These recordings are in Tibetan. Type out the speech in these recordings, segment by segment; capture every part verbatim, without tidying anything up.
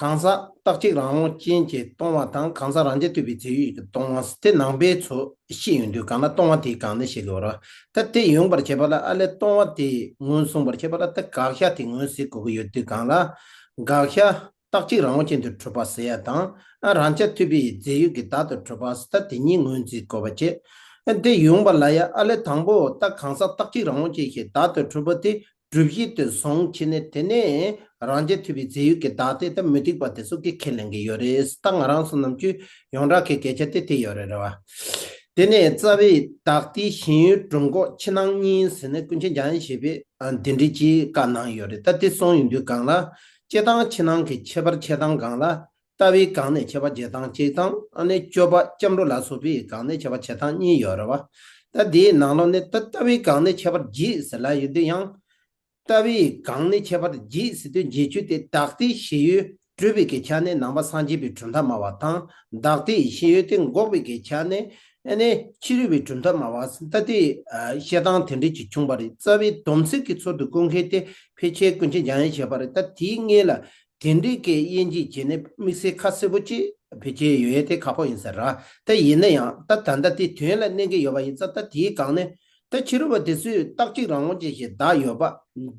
གང་ཟག་རྟག་གཅིག་རང་དབང་ཅན་གྱི་སྟོང་བ་དང་གང་ཟག་རང་རྐྱ་ཐུབ་པའི་རྫས་ཡོད་ཀྱི་སྟོང་བ་དེ་ནང་པའི་ཚོ་བཤད་ཡོང་དུས་གང་ལ་སྟོང་བ་དེའི་སྒང་ནས་བཤད་དགོས་རེད། ད་དེ་ཡོང་བར་བྱེད་པ་ལ་ཨ་ལས་སྟོང་བ་དེ་ངོས་བཟུང་བར་བྱེད་པ་ལ་ད་དགག་བྱ་དེ་ངོས་ཟིན་དགོས་ཀྱི་ཡོད་དུས་གང་ལ་དགག་བྱ་རྟག་གཅིག་རང་དབང་ཅན་དུ་གྲུབ་པ་ཟེར་ཡ་དང་ཨ་རང་རྐྱ་ཐུབ་པའི་རྫས་ཡོད་ཀྱི་བདག་ཏུ་གྲུབ་པ་ཟེར་ད་དེ་གཉིས་ངོས་འཛིན་དགོས་པ་བྱེད། ཨ་དེ་ཡོང་བ་ལ་ཡ་ཨ་ལས་དང་པོ་ད་གང་ཟག་རྟག་གཅིག་རང་དབང་ཅན་ཞིག་བདག་ཏུ་གྲུབ་པ་དེ་སྒྲུབ་བྱེད་དུ་བཟུང་བྱས་ནས་དེ་ནས་རང་རྐྱ་ཐུབ་པའི་རྫས་ཡོད་ཀྱི་བདག་དེ་ད་མུ་སྟེགས་པ་དེ་ཚོ་གིས་ཁས་ལེན་གྱི་ཡོད་རེད། ད་ང་རང་ཚོ་ནམ་རྒྱུན་ཡོངས་གྲགས་ཀྱི་སྐད་ཆ་དེ་དེ་ཡོད་རེད་རེད་བ། དེ་ནས་རྩ་བའི་བདག་ལྟའི་ཞེན་ཡུལ་སྒྲོ་འགོག་ཕྱི་ནང་གཉིས་ཟེར་ནས་ཀུན་མཁྱེན་འཇམ་དབྱངས་བཞད་པས་འདི་འདྲའི་ཅིག་བཀའ་གནང་ཡོད་རེད། ད་དེ་གསུངས་ཡོང་དུས་གང་ལ་སྤྱིར་བཏང་ཕྱི་ནང་གི་ཁྱད་པར་འཆད་སྟངས་སྒང་ལ། ལྟ་བའི་སྒང་ནས་ཁྱད་པར་འབྱེད་སྟངས་གཅིག་དང་ཨ་ནི་སྤྱོད་པ་སྐྱབས་འགྲོ་ལ་སོགས་པའི་སྒང་ནས་ཁྱད་པར་འབྱེད་སྟངས་གཉིས་ཡོད་རེད་བ། ད་དེའི་ནང་ལོགས་ནས་ད་ལྟ་བའི་སྒང་ནས་ཁྱད་པར་འབྱེད་ཟེར་ལབ་ཡོད་དུས་ཡང་། ལྟ་བའི་སྒང་ནས་ཁྱད་པར་འབྱེད་ཟེར་དུས་འབྱེད་ཚུལ་དེ་བདག་ལྟའི་ཞེན་ཡུལ་སྒྲུབ་པའི་གི་ཆ་ནས་ནང་པ་སངས་རྒྱས་པའི་གྲུབ་མཐའ་སྨྲ་བ་དང་བདག་ལྟའི་ཞེན་ཡུལ་དེ་འགོག་པའི་གི་ཆ་ནས་ཨ་ནི་ཕྱི་རོལ་པའི་གྲུབ་མཐའ་སྨྲ་བ་ཟེར་ད་དེ་བཤད་སྟངས་དེ་འདྲ་ཅིག་བྱུང་བ་རེད། རྩ་བའི་སྡོམ་ཚིག་གི་ཚུལ་དུ་བཀོད་མཁན་དེ་ཕལ་ཆེར་ཀུན་མཁྱེན་འཇམ་དབྱངས་བཞད་པ་རེད། ད་དེའི་སྔོན་ལ། དེ་འདྲའི་སྐད་དབྱེ་འབྱེད་བྱས་ནས་དམིགས་བསལ་ཁ་གསལ་པོ་ཅིག་བེད་སྤྱད་ཡོད་ཡ་དེ་ཁག་པོ་ཡིན་ས་ར། ད་ཡིན་ན་ཡང་ད་ད་ལྟ་དེ་དོན་ལ་གནས་ཀྱི་ཡོད་པ་ཡིན་ཙང་ད་དེའི་སྒང་ནས་ད་ཕྱི་རོལ་པ་དེ་ཚོས་རྟག་གཅིག་རང་དབང་ཅན་ཞིག་བདག་ཡོད་པ་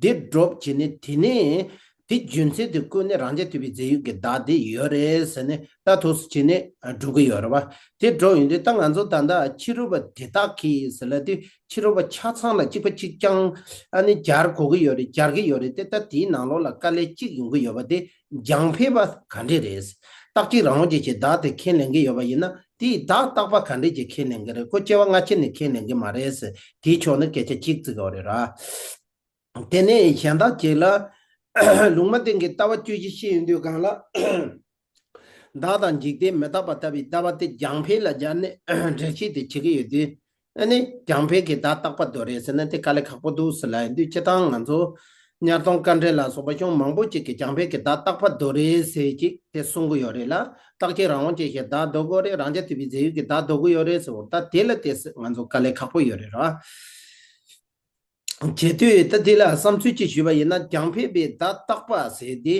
འདི་སྒྲུབ་བྱས་ནས་དེ་ནས་དེ་རྒྱུ་མཚན་དུ་བཀོད་ནས་རང་རྐྱ་ཐུབ་པའི་རྫས་ཡོད་ཀྱི་བདག་དེ་ཡོད་རེད་ཟེར་ནས་ད་ཐུགས་སུ་བྱས་ནས་སྒྲུབ་ཀྱི་ཡོད་རེད་བ། དེ་སྒྲུབ་ཡོང་དུས་ད་ང་ཚོ་ད་ལྟ་ཕྱི་རོལ་པ་དེ་དག་གིས་ཟེར་ལབ་དུས་ཕྱི་རོལ་པ་ཆ་ཚང་ལ་གཅིག་པ་གཅིག་རྐྱང་ཨ་ནི་སྦྱར་དགོས་ཀྱི་ཡོད་རེད། སྦྱར་གྱི་ཡོད་རེད་དེ་ད་དེའི་ནང་ལོགས་ལ་དཀའ་ལས་གཅིག་ཡོང་གི་ཡོད་པ་དེ་རྒྱང་འཕེན་པ་ག་འདྲས་རེད། རྟག་གཅིག་རང་དབང་ཅན་གྱི་བདག་དེ་ཁས་ལེན་གྱི་ཡོད་པ་ཡིན་ན་དེའི་བདག་རྟག་པ་ག་འདྲས་ཅིག་ཁས་ལེན་གྱི་རེད། ཁོ་སྐྱེ་བ་སྔ་ཕྱི་ནས་ཁས་ལེན་གྱི་མ་རེད། དེའི་ཕྱོགས་ནས་སྐད་ཆ་གཅིག་བརྩི་དགོས་རེད་ར། དེ་ནས་གཞན་དག་ཅིག་ལ་ལུང་མ་བསྟན་གྱི་ལྟ་བ་བཅུ་བཞི་བཤད་ཡོང་དུས་སྒང་ལ། བདག་དང་འཇིག་རྟེན་མི་རྟག་པ་ལྟ་བུའི་ལྟ་བ་དེ་རྒྱང་འཕེན་ལ་སྦྱར་ནས་འགྲེལ་བཤད་དེ་བྱེད་ཀྱི་ཡོད་དུས། ཨ་ནི་རྒྱང་འཕེན་གྱི་བདག་རྟག་པ་དོ་རེད་ཟེར་ན་དེ་དཀའ་ལས་ཁག་པོ་འདུག་ཟེར་ལབ་ཡོང་དུས་སྤྱིར་བཏང་ང་ཚོ་གཉའ་སྟོན་དཀའ་འགྲེལ་ལ་སོགས་པ་གཞུང་མང་པོ་ཅིག་གིས་རྒྱང་འཕེན་གྱི་བདག་རྟག་པ་དོ་རེད་ཟེར་ཅིག་དེ་གསུང་གི་ཡོད་རེད་ལ། རྟག་གཅིག་རང་དབང་ཅན་ཞིག་བདག་དོ་དགོས་རེད། རང་རྐྱ་ཐུབ་པའི་རྫས་ཡོད་ཀྱི་བདག་དོ་དགོས་ཡོད་རེད་ཟེར་བ་ད་དེ་ལ་དེ་ང་ཚོ་དཀའ་ལས་ཁག་པོ་ཡོད་རེད་ར། བྱེད་དུས་ད་དེ་ལ་བསམ་ཚུལ་ཅིག་ཞུས་པ་ཡིན་ན་རྒྱང་འཕེན་པའི་བདག་རྟག་པ་ཟེར་དེ།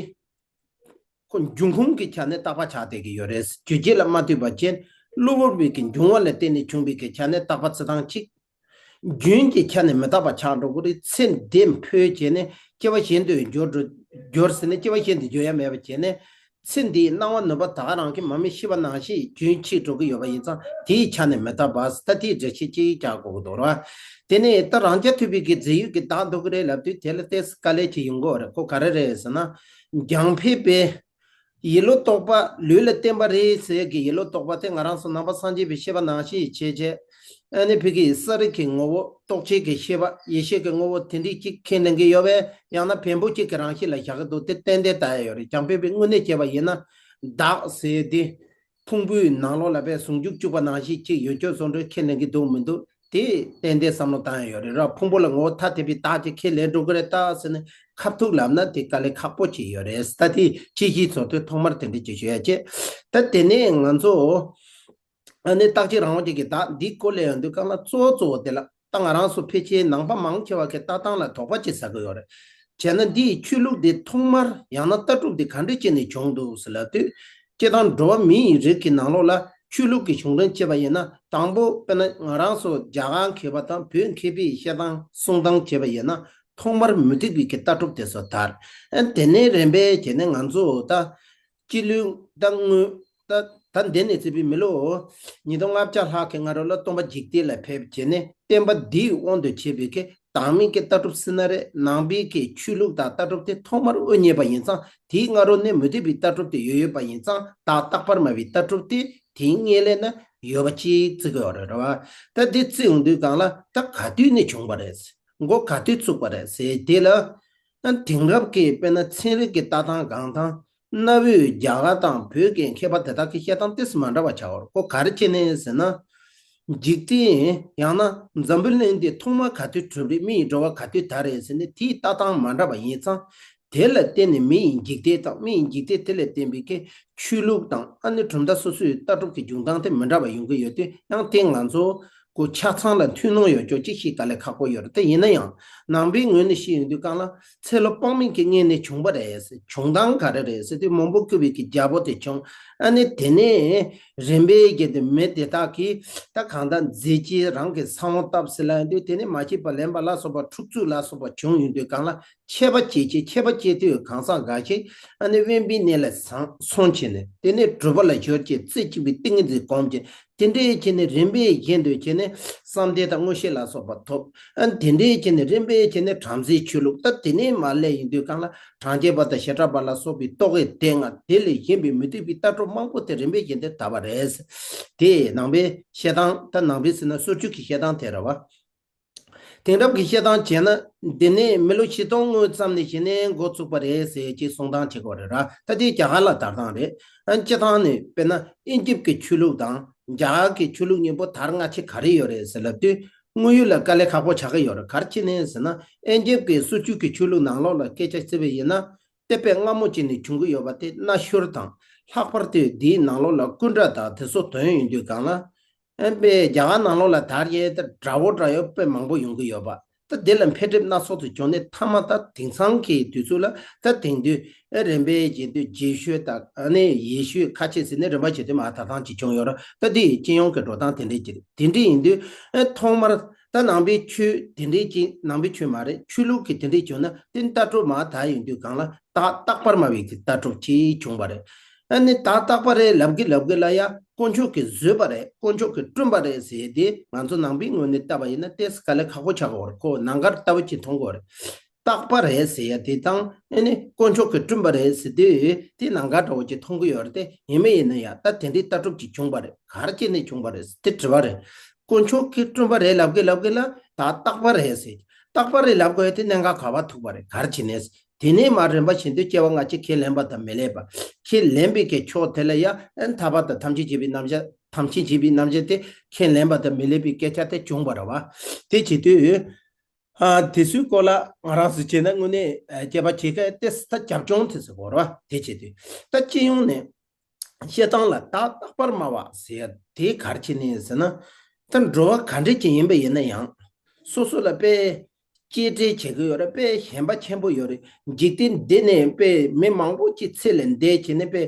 ཁོ་འབྱུང་ཁུངས་ཀྱི་ཆ་ནས་རྟག་པ་ཆགས་བསྡད་ཀྱི་ཡོད་རེད། རྒྱུ་རྐྱེན་ལ་མ་ལྟོས་པ་ཅན་གློ་བུར་བའི་གི་འབྱུང་བ་ལ་བརྟེན་ནས་བྱུང་བའི་གི་ཆ་ནས་རྟག་པ་རྩི་སྟངས་གཅིག་རྒྱུན་གྱི་ཆ་ནས་མི་རྟག་པ་ཆགས་འགྲོ་གི་རེད། ཚེ་འདི་འཕོས་བྱས་ནས་སྐྱེ་བ་གཞན་དུ་འགྱུར་འགྲོ་འགྱུར་ཟེར་ནས་སྐྱེ་བ་གཞན་དུ་འགྱུར་ཡ་མེད་པ་བྱས་ནས། ཚེ་འདིའི་སྣང་བ་ནུབ་པ་ད་ག་རང་གི་མ་མི་ཤི་བ་ནང་བཞིན་རྒྱུན་ཆད་འགྲོ་གི་ཡོད་པ་ཡིན་ཙང་དེའི་ཆ་ནས་མི་རྟག་པ་ཟེར་ད་དེའི་འགྲེལ་བཤད་ཅིག་རྒྱག་དགོས་ཀྱི་འདུག་ར། དེ་ནས་ད་རང་རྐྱ་ཐུབ་པའི་གི་རྫས་ཡོད་ཀྱི་བདག་འདོད་ཀྱི་རེད་ལབ་དུས་དེ་ལ་ཏོག་ཙམ་དཀའ་ལས་ཅིག་ཡོང་གི་ཡོད་རེད། ཁོ་ག་རེ་རེད་ཟེར་ན། རྒྱང་འཕེན་པའི་ཡིད་བློ་རྟོག་པ་ལུས་ལ་བརྟེན་པ་རེད་ཟེར་གྱི་ཡིད་བློ་རྟོག་པ་དེ་ང་རང་ཚོ་ནང་པ་སངས་རྒྱས་པའི་བཤད་པ་ནང་བཞིན་བྱས་བྱས། ཨ་ནི་ཕ་གིའི་ས་རིག་གི་ངོ་བོ་རྟོག་བཅས་ཀྱི་ཤེས་པ་ཡེ་ཤེས་ཀྱི་ངོ་བོ་དེ་འདྲའི་གཅིག་ཁས་ལེན་གྱི་ཡོད་པས་ཡང་ན་བེམ་པོ་གཅིག་གི་རང་བཞིན་ལ་བཞག་གི་འདུག་དེ་ཏན་ཏན་ལྟ་ཡ་ཡོད་རེད། རྒྱང་འཕེན་པའི་དངོས་གནས་བྱས་པ་ཡིན་ན་བདག་ཟེར་དེ་ཕུང་པོའི་ནང་ལོགས་ལ་པའི་ཟུང་འཇུག་བཅུག་པ་ནང་བཞིན་གཅིག་ཡོད་ཆོག་བཟོ་འདྲ་ཁས་ལེན་གྱི་འདུག་མི་འདུག་དེ་ཏན་ཏན་བསམ་བློ་བཏང་ཡ་ཡོད་རེད་ར། ཕུང་པོ་ལ་ངོ་བོ་ཐ་དད་པའི་བདག་ཅིག་ཁས་ལེན་འགྲོ་གི་རེད་ད་ཟེར་ནས་ཁ་ཐུག་ལབ་ན་དེ་དཀའ་ལས་ཁག་པོ་ཅིག་ཡོད་རེད། ད་དེ་ཅི་ཞིག་བཟོ་དུས་ཐོག་མར་དེ་འདྲ་ཅིག་ཞུ་ཡ་བྱེད། ད་དེ་ནས་ང་ཚོ། ཨ་ནི་རྟག་གཅིག་རང་དབང་ཅན་གྱི་བདག་འདི་སྐོར་ལ་ཡང་འདུག་གང་ལ་གཙོ་བོ་གཙོ་བོ་དེ་ལ་ད་ང་རང་ཚོ་ཕལ་ཆེར་ནང་པ་མང་ཆེ་བ་གི་ལྟ་སྟངས་ལ་དོགས་པ་ཅིག་ཟ་གི་ཡོད་རེད། བྱས་ན་འདིའི་ཆོས་ལུགས་འདི་ཐོག་མར་ཡང་ན་ལྟ་གྲུབ་འདི་ག་འདྲ་བྱས་ནས་བྱུང་འདུག་ཟེར་ལབ་དུས། སྤྱིར་བཏང་འགྲོ་བ་མི་ཡི་རིགས་ཀྱི་ནང་ལོགས་ལ་ཆོས་ལུགས་ཀྱི་གཞུང་དོན་བྱས་པ་ཡིན་ན་དང་པོ་དཔེར་ན་ང་རང་ཚོ་རྒྱ་གར་མཁས་པ་དང་བོད་མཁས་པའི་བཤད་སྟངས་གསུང་སྟངས་བྱས་པ་ཡིན་ན་ཐོག་མར་མུ་སྟེགས་པའི་གི་ལྟ་གྲུབ་དེ་ཚོ་དར། ཨ་དེ་ནས་རིམ་པས་བྱས་ནས་ང་ཚོ་ད། སྤྱི་ལོའི་ཟླ་དངོས་ད་ད་འདི་ནས་བརྩིས་པའི་མི་ལོ་ཉིས་སྟོང་ལྔ་བརྒྱ་ལྷག་གི་སྔ་རོལ་ལ་སྟོན་པ་འཇིག་རྟེན་ལ་ཕེབས་བྱས་ནས་བསྟན་པ་འདིའི་དབང་དུ་བྱས་པའི་གི་བདག་མེད་ཀྱི་ལྟ་གྲུབ་ཟེར་ན་རེད། ནང་པའི་གི་ཆོས་ལུགས་དང་ལྟ་གྲུབ་དེ་ཐོག་མར་དབུ་བརྙེས་པ་ཡིན་ཙང་དེའི་སྔ་རོལ་ནས་མུ་སྟེགས་པའི་ལྟ་གྲུབ་དེ་ཡོད་ཡོད་པ་ཡིན་ཙང་བདག་རྟག་པར་སྨྲ་བའི་ལྟ་གྲུབ་དེ་དེའི་སྔོན་ལ་ན་ཡོད་པ་ཅིག་བརྩི་གི་ཡོད་རེད་བ། ད་འདི་བརྩི་ཡོང་དུས་སྒང་ལ་ད་ག་དུས་ནས་བྱུང་བ་རེད། འགོ་ག་དུས་བཙུགས་པ་རེད་ཟེར་དེ་ལ། ཨ་དེང་རབས་ཀྱི་དཔེར་ན་ཚན་རིག་གི་ལྟ་སྟངས་སྒང་དང་། གནའ་བོའི་རྒྱ་གར་དང་བོད་ཀྱི་མཁས་པ་དེ་དག་གི་བཤད་སྟངས་ཏོག་ཙམ་མ་འདྲ་བ་ཆགས་ཡོད་རེད། ཁོ་ག་རེ་བྱས་ནས་ཟེར་ན། འཇིག་རྟེན་ཡང་ན་འཛམ་བུ་གླིང་འདི་ཐོག་མ་ག་དུས་གྲུབ་རེད། མི་ཡི་འགྲོ་བ་ག་དུས་དར་རེད་ཟེར་ནས་དེའི་ལྟ་སྟངས་མ་འདྲ་བ་ཡིན་ཙང་། དེ་ལ་བརྟེན་ནས་མི་ཡི་འཇིག་རྟེན་དང་མི་ཡི་འཇིག་རྟེན་དེ་ལ་བརྟེན་པའི་གི་ཆོས་ལུགས་དང་ཨ་ནི་གྲུབ་མཐའ་སོ་སོའི་ལྟ་གྲུབ་ཀྱི་འབྱུང་སྟངས་དེ་མི་འདྲ་བ་ཡོང་གི་ཡོད་དུས་ཡང་དེ་ང་ཚོ་ ཁོ་ཆ་ཚང་ལ་མཐུན་སྣང་ཡོད་ཅོག་ཅིག་ཤེས་དཀའ་ལས་ཁག་པོ་ཡོད་རེད། དེ་ཡིན་ན་ཡང་ནང་པའི་ངོས་ནས་བཤད་ཡོང་དུས་སྒང་ལ་ཚེ་ལོ་དཔག་མེད་ཀྱི་སྔོན་ནས་བྱུང་བ་རེད་ཟེར། བྱུང་སྟངས་ག་རེ་རེད་ཟེར་དུས་མང་པོ་བསྐུལ་བའི་གི་རྒྱལ་པོ་དེ་བྱུང་། ཨ་ནི་དེ་ནས་རིམ་པས་བརྒྱུད་དེ་མི་དེ་དག་གིས་ད་གང་ལྟར་མཛད་རྗེས་རང་གི་ས་བོན་བཏབ་ཟེར་ལབ་ཡོང་དུས། དེ་ནས་མ་སྐྱེས་པ་ལེན་པ་ལ་སོགས་པ་འཁྲུག་རྩོད་ལ་སོགས་པ་བྱུང་ཡོང་དུས་སྒང་ལ་མཆེད་པ་བཅད་བྱས། མཆེད་པ་བཅད་དུས་གང་ཟག་འགའ་ཞིག་ཨ་ནི་དབེན་པའི་གནས་ལ་སོང་བྱས་ནས། དེ་ནས་སྒྲུབ་པ་ལ་གཞོལ་བྱས། རྩེ་གཅིག་པའི་ཏིང་ངེ་འཛིན་སྒོམ་བྱས། དེ་འདྲའི་བྱས་ནས་རིམ་པས་བཞིན་དུ་བྱས་ནས་བསམ་གཏན་དང་མངོན་ཤེས་ལ་སོགས་པ་ཐོབ། ཨ་ནི་དེ་འདྲའི་བྱས་ནས་རིམ་པས་བྱས་ནས་བྲམ་ཟེའི་ཆོས་ལུགས། ད་དེ་ནས་མར་སླེབས་ཡོང་དུས་སྒང་ལ་གྲངས་ཅན་པ་དང་བྱེ་བྲག་པ་ལ་སོགས་པའི་རྟོག་གེའི་སྡེ་ལྔ། དེ་ལས་གཞན་པའི་མུ་སྟེགས་པའི་ལྟ་གྲུབ་མང་པོ་དེ་རིམ་པས་བཞིན་དུ་དར་བ་རེད། དེ་ནང་པའི་བཤད་སྟངས། ད་ནང་པའི་ཟེར་ན་སོར་ཆུད་ཀྱི་བཤད་སྟངས་དེ་རེད་བ། དེང་རབས་ཀྱི་བཤད་སྟངས་བྱས་ན། འདི་ནས་མི་ལོ་ཆིག་སྟོང་སྔོན་ཙམ་ནས་བྱས་ནས་འགོ་བཙུགས་པ་རེད་ཟེར་གྱི་གསུང་སྟངས་བྱེད་དགོས་རེད་ར། ད་དེ་རྒྱ་གར་ལ་དར་སྟངས་རེད། ཨ་སྤྱི་བཏང་ནས་དཔེར་ན་དབྱིན་ཇིབ་ཀྱི་ཆོས་ལུགས་དང་རྒྱ་གར་གྱི་ཆོས་ལུགས་གཉིས་པོ་དར་སྔ་ཕྱི་ག་རེ་ཡོད་རེད་ཟེར་ལབ་དུས། དངོས་ཡོད་ལ་དཀའ་ལས་ཁག་པོ་ཆགས་ཀྱི་ཡོད་རེད། ག་རེ་བྱས་ནས་ཟེར་ན། དབྱིན་ཇིབ་ཀྱི་སོར་ཆུད་ཀྱི་ཆོས་ལུགས་ནང་ལོགས་ལ་སྐད་ཆ་བཤད་པ་ཡིན་ན། དེ་དཔེ་སྔ་མོ་ཅིག་ནས་བྱུང་གི་ཡོད་པ་དེ་གནའ་ཤུལ་དང་། ལྷག་པར་དུ་འདིའི་ནང་ལོགས་ལ་སྐུ་འདྲ་དང་དེ་ཚོ་དོན་ཡོང་དུས་སྒང་ལ། ཨ་དཔེ་རྒྱ་གར་ནང་ལོགས་ལ་དར་ཡས་དེ་འདྲ་བོ་འདྲ་ཡོད་དཔེ་མང་པོ་ཡོང་གི་ཡོད་པ། ད་དེ་ལ་འཕེལ་འགྲིབ་སྣ་ཚོགས་སུ་བྱུང་ནས། མཐའ་མ་ད་དེང་སང་གི་དུས་ཚོད་ལ། ད་དེང་དུས་ཨ་རིམ་པས་བྱས་དུས་རྗེས་ཤུལ་དང་། ཨ་ནི་ཡེ་ཤུ་ཁ་ཆེ་ཟེར་ནས་རིམ་པ་བྱས་དུས་མར་དར་སྟངས་ཅིག་བྱུང་ཡོད་རེད། ད་དེ་ཡི་སྤྱི་ཡོངས་ཀྱི་འགྲོ་སྟངས་དེ་འདྲས་ཅིག་རེད། དེ་འདྲས་ཡིན་དུས་ཨ་ཐོག་མར་ད་ནང་པའི་ཆོས་དེ་འདྲས་ཅིག་ནང་པའི་ཆོས་མ་རེད། ཆོས་ལུགས་ཀྱི་དེ་འདྲས་བྱུང་ན། དེ་ལྟ་གྲུབ་མར་དར་ཡོང་དུས་སྒང་ལ་བདག་རྟག་པར་སྨྲ་བའི་གི་ལྟ་གྲུབ་ཅིག་བྱུང་བ་རེད། ཨ་ནི་བདག་རྟག་པ་རེད་ལབ་གི་ལབ་གི་ལ་ཡ། དཀོན་མཆོག་གིས་བཟོས་པ་རེད། དཀོན་མཆོག་གིས་བསྐྲུན་པ་རེད་ཟེར་ཏེ། ང་ཚོ་ནང་པའི་ངོས་ནས་བལྟས་པ་ཡིན་ན་ཏོག་ཙམ་དཀའ་ལས་ཁག་པོ་ཆགས་ཀྱི་ཡོད་རེད། ཁོ་ནང་ཁར་ལྟ་བུ་ཅིག་མཐོང་གི་ཡོད་རེད། རྟག་པ་རེད་ཟེར་ཡ་དེ་དང་། ཨ་ནི་དཀོན་མཆོག་གིས་བསྐྲུན་པ་རེད་ཟེར་དུས་དེ་ནང་ཁར་འདྲ་བོ་ཅིག་མཐོང་གི་ཡོད་རེད་དེ། ཡིན་མིན་ཡིན་ན་ཡང་ད་དེ་འདྲའི་ལྟ་གྲུབ་ཅིག་བྱུང་བ་རེད། ག་རེ་བྱས་ནས་བྱུང་བ་རེད་དེ་དྲི་བ་རེད། དཀོན་མཆོག་གིས་བསྐྲུན་པ་རེད་ལབ་གི་ལབ་གི་ལ། ད་རྟག་པ་རེད་ཟེར། རྟག་པ་རེད་ལབ་དགོས་ཡ་དེ་གནད་འགག་ག་པར་ཐུག་པ་རེད། ག་རེ་བྱས་ནས། དེ་ནས་མར་རིམ་པ་བཞིན་དུ་སྐྱེ་བ་སྔ་ཕྱི་ཁས་ལེན་པ་དང་མི་ལེན་པ། ཁས་ལེན་པའི་གི་ཕྱོགས་དེ་ལ་ཡ། ཨ་ཐར་པ་དང་ཐམས་ཅད་མཁྱེན་པའི་རྣམ་གཞག་ཐམས་ཅད་མཁྱེན་པའི་རྣམ་གཞག་དེ་ཁས་ལེན་པ་དང་མི་ལེན་པའི་སྐད་ཆ་དེ་བྱུང་བ་རེད་བ། དེ་བྱེད་དུས། ཨ་དེ་ཚོའི་སྐོར་ལ་ང་རང་ཚོས་བྱས་ན་དངོས་གནས་ཨ་དཔྱད་པ་བྱེད་མཁན་ཏོག་ཙམ་ད་རྒྱབ་ལྗོངས་དེ་ཚོ་དགོས་རེད་བ། དེ་བྱེད་དུས་ད་སྤྱི་ཡོངས་ནས་བཤད་སྟངས་ལ་བདག་རྟག་པར་སྨྲ་བ་ཟེར་ཡ་དེ་ག་རེ་བྱས་ནས་ཟེར་ན། ད་འགྲོ་བ་ག་འདྲ་ཅིག་ཡིན་པ་ཡིན་ན་ཡང་། སོ་སོ་ལ་དཔེ་གཅེས་སྤྲས་བྱེད་ཀྱི་ཡོད་རེད། དཔེ་ཞེན་པ་ཆེན་པོ་ཡོད་རེད། འཇིག་རྟེན་འདི་ནས་དཔེ་མི་མང་པོ་ཅིག་ཚེ་ལས་འདས་བྱས་ནས་དཔེ་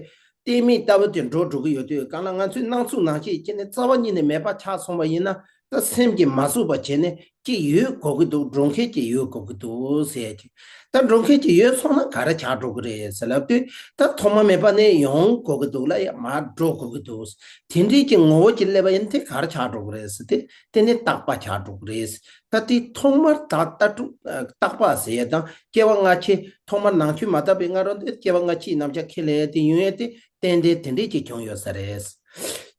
རྟེན་མེད་ལྟ་བུ་དེ་འགྲོ་འགྲོ་གི་ཡོད་དུས་སྒང་ལ། ང་ཚོས་སྣང་ཚུལ་ནང་བཞིན་བྱས་ནས་རྩ་བ་ཉིད་ནས་མེད་པ་ཆགས་སོང་བ་ཡིན་ན། ད་སེམས་ཀྱིས་མ་བཟོད་པ་བྱས་ནས་ཅིག་ཡོད་དགོས་ཀྱི་འདུག་འགྲོ་མཁན་ཅིག་ཡོད་དགོས་ཀྱི་འདུག་ཟེར་ཡ་ཅིག་ད་འགྲོ་མཁན་ཅིག་ཡོད་སོང་ན་ག་རེ་ཆགས་འགྲོ་གི་རེད་ཟེར་ལབ་དུས། ད་ཐོག་མ་མེད་པ་ནས་ཡོང་དགོས་ཀྱི་འདུག་ལ་ཡ། མར་འགྲོ་དགོས་ཀྱི་འདུག་དེ་འདྲའི་ཅིག་ངོ་བོ་ཅིག་སླེབས་པ་ཡིན་དེ་ག་རེ་ཆགས་འགྲོ་གི་རེད་ཟེར་ཏེ། དེ་ནི་རྟག་པ་ཆགས་འགྲོ་གི་རེད། ད་དེ་ཐོག་མར་ད་ལྟ་གྲུབ་རྟག་པ་ཟེར་ཡ་དང་སྐྱེ་བ་སྔ་ཕྱི། ཐོག་མར་ནང་ཆོས་མ་དར་བའི་སྔ་རོལ་དུ་སྐྱེ་བ་སྔ་ཕྱིའི་རྣམ་གཞག་ཁས་ལེན་ཡ་དེ་ཡོང་ཡ་དེ་ཏན་ཏན་དེ་འདྲས་ཅིག་བྱུང་ཡོད་ས་རེད།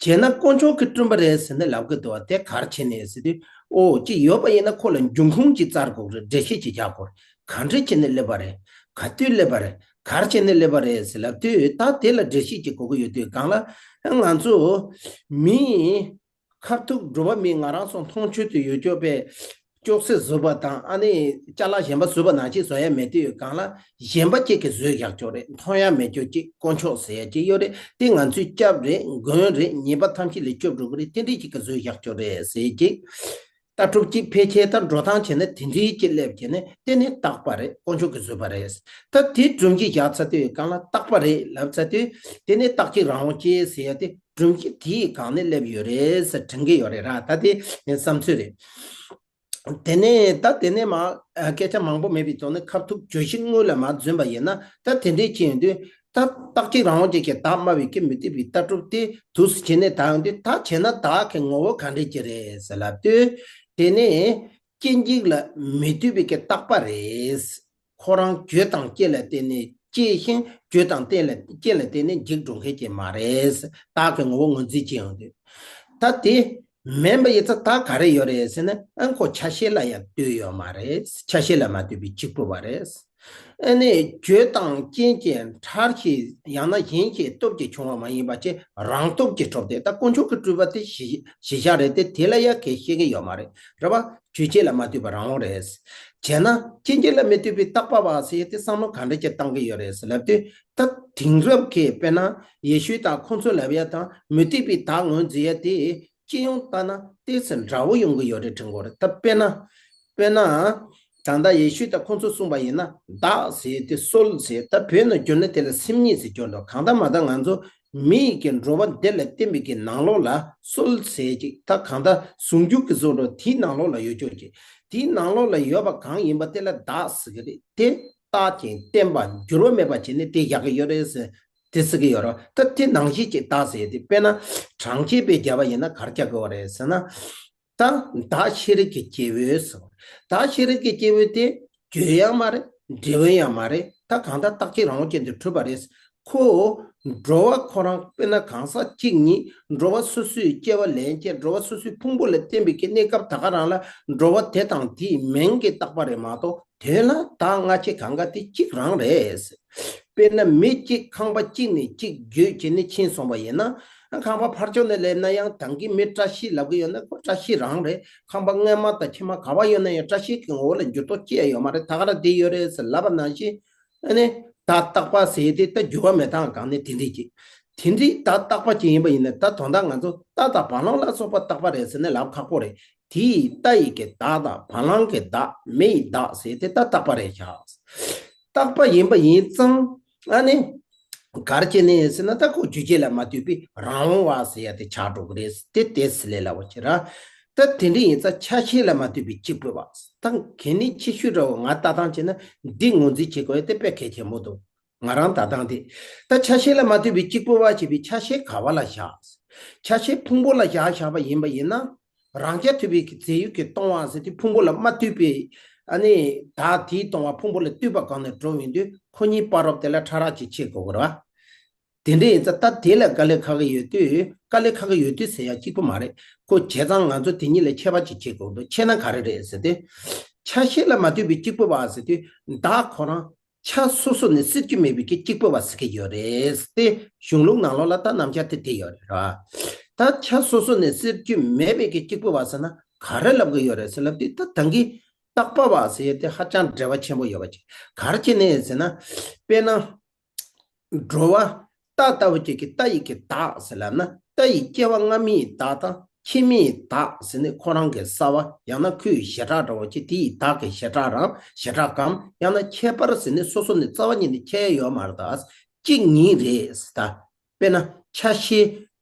བྱས་ན་དཀོན་མཆོག་གིས་བསྐྲུན་པ་རེད་ཟེར་ནས་ལབ་གི་འདུག་བ། དེ་ག་རེ་བྱས་ནས་ཟེར་དུས། ཨོ་ཅིག་ཡོད་པ་ཡིན་ན་ཁོ་ལ་འབྱུང་ཁུངས་ཅིག་བཙལ་དགོས་རེད། འགྲེལ་བཤད་ཅིག་རྒྱག་དགོས་རེད། ག་འདྲས་བྱས་ནས་སླེབས་པ་རེད། ག་དུས་སླེབས་པ་རེད། ག་རེ་བྱས་ནས་སླེབས་པ་རེད་ཟེར་ལབ་དུས། ད་དེ་ལ་འགྲེལ་བཤད་ཅིག་དགོས་ཀྱི་ཡོད་དུས་སྒང་ལ། ང་ཚོ་མི་ཁ་ཐུག་འགྲོ་བ་མི་ང་རང་ཚོ་མཐོང་ཆོས་དུ་ཡོད་ཅོག་པས་ཅོག་ཙེ་བཟོས་པ་དང་། ཨ་ནི་ཅ་ལག་གཞན་པ་བཟོས་པ་ནང་བཞིན་བཟོ་ཡ་མེད་དུས་སྒང་ལ། གཞན་པ་གཅིག་གིས་བཟོས་བཞག་ཅོག་རེད། མཐོང་ཡ་མེད་ཅོག་གཅིག་དཀོན་མཆོག་ཟེར་ཡ་གཅིག་ཡོད་རེད། དེ་ང་ཚོའི་སྐྱབས་རེད། མགོན་རེད། ཉེས་པ་ཐམས་ཅད་ལས་སྐྱོབ་འགྲོ་གི་རེད། དེ་འདྲས་གཅིག་གིས་བཟོས་བཞག་ཅོག་རེད་ཟེར་གཅིག་ལྟ་གྲུབ་གཅིག་འཕེལ་ཆེན་དང་འགྲོ་སྟངས་བྱས་ན་དེ་འདྲའི་གཅིག་སླེབས་བྱས་ནས། དེ་ནི་རྟག་པ་རེད། དཀོན་མཆོག་གིས་བཟོས་པ་རེད། ད་དེ་སྒྲོམ་གཞི་བཞག་ཚར་དུས་སྒང་ལ། རྟག་པ་རེད་ལབ་ཚར་དུས། དེ་ནི་རྟག་གཅིག་རང་དབང་སྐྱེས་ཟེར་ཡ་དེ་སྒྲོམ་གཞི་དེའི་སྒང་ནས་སླེབས་ཡོད་རེད་ཟེར་དྲན་གྱི་ཡོད་རེད་ར། ད་དེ་ངའི་བསམ་ཚུལ་རེད། དེ་ནས་ད་དེ་ནས་མ་ཨ་སྐད་ཆ་མང་པོ་མེད་པའི་ཐོག་ནས་ཁ་ཐུག་བརྗོད་གཞི་དངོས་ལ་མ་འཛིན་པ་ཡིན་ན། ད་དེ་འདྲས་བྱས་ཡོང་དུས། ད་རྟག་གཅིག་རང་དབང་ཅན་གྱི་བདག་སྨྲ་བའི་གི་མུ་སྟེགས་པའི་ལྟ་གྲུབ་དེ་འདུག་སེ་བྱས་ནས་ད་ཡོང་དུས། ད་བྱས་ན་བདག་གི་ངོ་བོ་ག་འདྲས་ཅིག་རེད་ཟེར་ལབ་དུས། དེ་ནས་སྐྱེ་འཇིག་ལ་མི་ལྟོས་པའི་གི་རྟག་པ་རེད། ཁོ་རང་བརྗོད་དང་རྐྱེན་ལ་བརྟེན་ནས་སྐྱེ་ཞིང་། བརྗོད་དང་རྟེན་ལ་རྐྱེན་ལ་བརྟེན་ནས་འཇིག་འགྲོ་མཁན་ཅིག་མ་རེད། བདག་གི་ངོ་བོ་ངོས་འཛིན་བྱེད་ཡོང་དུས། ད་དེ་མིན་པ་ཡིན་ཙང་ད་ག་རེ་ཡོད་རེད་ཟེར་ན། ཨ་ཁོ་ཆ་ཤས་ལ་ཡང་ལྟོས་ཡོད་མ་རེད། ཆ་ཤས་ལ་མ་ལྟོས་པའི་གཅིག་པུ་བ་རེད། ཨ་ནི་བརྗོད་དང་རྐྱེན་གྱིས་འཕྲལ་གྱི་ཡང་ན་གཞན་གྱི་སྟོབས་ཀྱིས་བྱུང་བ་མ་ཡིན་པ་ཅིག་རང་སྟོབས་ཀྱིས་གྲུབ་སྟེ། ད་དཀོན་མཆོག་གིས་བསྐྲུན་པ་དེ་གཞི་གཞི་བཞག་རེད་དེ། དེ་ལ་ཡང་གལ་བཤད་ཀྱི་ཡོད་མ་རེད། རེད་བ། རྒྱུ་རྐྱེན་ལ་མ་ལྟོས་པ་རང་དབང་རེད། བྱས་ན་རྐྱེན་གྱིས་ལ་མི་ལྟོས་པའི་རྟག་པ་བ་ཟེར་ཡ་དེ་བསམ་བློ་ག་འདྲ་ཅིག་བཏང་གི་ཡོད་རེད་ཟེར་ལབ་དུས། ད་དེང་རབས་ཀྱི་དཔེར་ན་ཡེ་ཤུ་དང་ཁོང་ཚོས་ལབ་ཡ་དང་མུ་སྟེགས་པའི་བདག་ངོས་འཛིན་ཡ་དེ། སྤྱི་ཡོངས་ལྟ་ན་ཏོག་ཙམ་འདྲ་བོ་ཡོང་གི་ཡོད་རེད་དྲན་གྱི་ཡོད་རེད། ད་དཔེར་ན། དཔེར་ན། ད་ལྟ་ཡེ་ཤུས་ད་ཁོང་ཚོས་གསུངས་པ་ཡིན་ན་བདག་ཟེར་དེ་སོལ་ཟེར། ད་བོད་ནང་བསྒྱུར་ན་དེ་ལ་སེམས་ཉིད་ཟེར་སྦྱོར་འདུག་གང་ལྟར་མ་ལྟར་ང་ཚོ་མི་ཡི་གི་འགྲོ་བ་འདི་ལ་བརྟེན་པའི་གི་ནང་ལོགས་ལ་སོལ་ཟེར་ཅིག་ད་གང་ལྟར་ཟུང་འཇུག་གི་བཟོ་འདྲ་དེའི་ནང་ལོགས་ལ་ཡོད་ཆོག་ཅིག་དེའི་ནང་ལོགས་ལ་ཡོད་པ་གང་ཡིན་པ་དེ་ལ་བདག་ཟེར་གི་རེད། དེ་བཏགས་ཅིང་བརྟན་པ་འགྱུར་བ་མེད་པ་བྱས་ནས་དེ་བཞག་གི་ཡོད་རེད་ཟེར། དེ་ཟེར་གི་ཡོད་རེད། ད་དེ་ནང་བཞིན་ཅིག་བདག་ཟེར་དེ་དཔེར་ན་གྲངས་ཅན་པའི་རྒྱལ་བ་ཡིན་ན་གར་རྒྱག་གི་ཡོད་རེད་ཟེར་ན། ད་བདག་ཤེས་རིག་གི་སྐྱེས་བུ་ཟེར། བདག་ཤེས་རིག་གི་སྐྱེས་བུ་དེ་བརྗོད་ཡང་མ་རེད། འབྲི་བ་ཡང་མ་རེད། ད་གང་ལྟར་རྟགས་གཅིག་རང་དབང་ཅན་དུ་གྲུབ་པ་རེད། ཁོ་འགྲོ་བ་ཁོ་རང་དཔེར་ན་གང་ཟག་གཅིག་ཉིད་འགྲོ་བ་སོ་སོའི་སྐྱེ་བ་ལེན་བྱེད་འགྲོ་བ་སོ་སོའི་ཕུང་པོ་ལ་བརྟེན་པའི་གི་གནས་སྐབས་ད་ག་རང་ལ་འགྲོ་བ་དེ་དང་དེའི་མིང་གི་བཏགས་པ་རེད་མ་གཏོགས་དོན་ལ་བདག་སྔ་ཕྱི་གང་ག་དེ་གཅིག་རང་རེད། དཔེར་ན་མི་གཅིག་ཁང་པ་གཅིག་ནས་གཅིག་བརྒྱུད་བྱས་ནས་ཕྱིན་སོང་བ་ཡིན་ན། ཁང་པ་ཕར་ཕྱོགས་ནས་སླེབས་ན་ཡང་ད་གིན་མི་བཀྲ་ཤིས་ལབ་གི་ཡོད་ན་ཁོ་བཀྲ་ཤིས་རང་རེད། ཁང་པ་སྔོན་མ་དང་ཕྱི་མ་ག་པར་ཡོད་ན་ཡང་བཀྲ་ཤིས་ཀྱི་ངོ་བོ་ལ་འགྱུར་ལྡོག་ཅི་ཡང་ཡོད་མ་རེད། ད་ག་རང་བསྡད་ཡོད་རེད་ཟེར་ལབ་པ་ནང་བཞིན། ཨ་ནི་བདག་བཏགས་པ་ཟེར་དེ་ད་འགྱུར་བ་མེད་སྟངས་གང་ནས་དེ་འདྲས་ཀྱི། དེ་འདྲས་བདག་བཏགས་པ་ཅིག་ཡིན་པ་ཡིན་ན་ད་དོན་དག་ང་ཚོ་རྟ་དང་བ་ལང་ལ་སོགས་པ་བཏགས་པ་རེད་ཟེར་ནས་ལབ་ཁག་པོ་རེད། དེ་ཡི་རྟ་ཡི་གི་བདག་དང་བ་ལང་གི་བདག་མི་ཡི་བདག་ཟེར་དེ་ད་བཏགས་པ་རེད་ཤག་བཏགས་པ་ཡིན་པ་ཡིན་ཙང་ཨ་ནི། གར་བྱས་ནས་ཟེར་ན་ད་ཁོ་རྒྱུ་རྐྱེན་ལ་མ་ལྟོས་པའི་རང་དབང་བ་ཟེར་ཡ་དེ་ཆགས་འགྲོ་གི་རེད། དེ་དེ་སྲིད་ལས་སླ་བོ་ཆེ་ར། ད་དེ་འདྲ་ཡིན་ཙང་ཆ་ཤས་ལ་མ་ལྟོས་པའི་གཅིག་པུ་བ། ད་གལ་གནད་ཆེ་ཤོས་འདྲ་བོ་ང་ལྟ་སྟངས་བྱས་ན་འདི་ངོས་འཛིན་བྱེད་དགོས་ཡ་དེ་དཔེ་གལ་ཆེན་པོ་འདུག་ང་རང་ལྟ་སྟངས་དེ། ད་ཆ་ཤས་ལ་མ་ལྟོས་པའི་གཅིག་པུ་བ་བྱས་པའི་ཆ་ཤས་ག་བ་ལ་བཞག་ཆ་ཤས་ཕུང་པོ་ལ་བཞག་བཞག་པ་ཡིན་པ་ཡིན་ན། རང་རྐྱ་ཐུབ་པའི་རྫས་ཡོད་ཀྱིས་སྟོང་བ་ཟེར་དེ་ཕུང་པོ་ལ་མ་ལྟོས་པའི་ཨ་ནི་བདག་དེས་སྟོང་བ་ཕུང་པོ་ལ་ལྟོས་པ་གང་ནས་གྲུབ་ཡིན་དུས་ཁོ་གཉིས་བར་རོབ་དེ་ལ་ཕྲ་རགས་ཀྱིས་ཕྱེ་དགོས་ཀྱི་རེད་བ། དེ་འདྲ་ཡིན་ཙང་ད་དེ་ལ་དཀའ་ལས་ཁག་གི་ཡོད་དུས་དཀའ་ལས་ཁག་གི་ཡོད་དུས་ཟེར་ཡ་གཅིག་པུ་མ་རེད། ཁོ་བྱས་ཙང་ང་ཚོ་དེ་གཉིས་ལ་ཁྱད་པར་ཅིག་ཕྱེ་དགོས་འདུག་ཕྱེ་ན་ག་རེ་རེད་ཟེར་ཏེ། ཆ་ཤས་ལ་མ་ལྟོས་པའི་གཅིག་པུ་བ་ཟེར་དུས་བདག་ཁོ་རང་ཆ་སོ་སོ་ནས་སྲིད་རྒྱུ་མེད་པའི་གི་གཅིག་པུ་བ་ཟེར་གི་ཡོད་རེད་ཟེར་ཏེ་གཞུང་ལུགས་ནང་ལོགས་ལ་ད་རྣམ་གཞག་དེ་དེ་ཡོད་རེད་ར། ད་ཆ་སོ་སོ་ནས་སྲིད་རྒྱུ་མེད་པའི་གི་གཅིག་པུ་བ་ཟེར་ན་ག་རེ་ལབ་གི་ཡོད་རེད་ཟེར་ལབ་དུས་ད་ད་གིན་བཏགས་པ་བ་ཟེར་ཡས་དེ་ཧ་ཅང་འབྲེལ་བ་ཆེན་པོ་ཡོད་པ་ཅིག་ག་རེ་བྱས་ནས་ཟེར་ན། དཔེར་ན། འགྲོ་བ། རྟ་ལྟ་བུ་ཅིག་གི་རྟ་ཡི་གི་བདག་ཟེར་ལབ་ན་རྟ་ཡི་སྐྱེ་བ་སྔ་མའི་བདག་དང་ཕྱི་མའི་བདག་ཟེར་ནས་ཁོ་རང་གི་རྩ་བ་ཡང་ན་ཁོའི་བྱེ་བྲག་འདྲ་བོ་ཅིག་དེ་ཡི་བདག་གི་བྱེ་བྲག་རམ་བྱེ་བྲག་གམ་ཡང་ན་ཁྱད་པར་ཟེར་ནས་སོ་སོ་ནས་རྩ་བ་ཉིད་ནས་ཁྱད་ཡོད་མ་རེད་ད། གཅིག་ཉིད་རེད་ཟེར་ད། དཔེར་ན་ཆ་ཤས་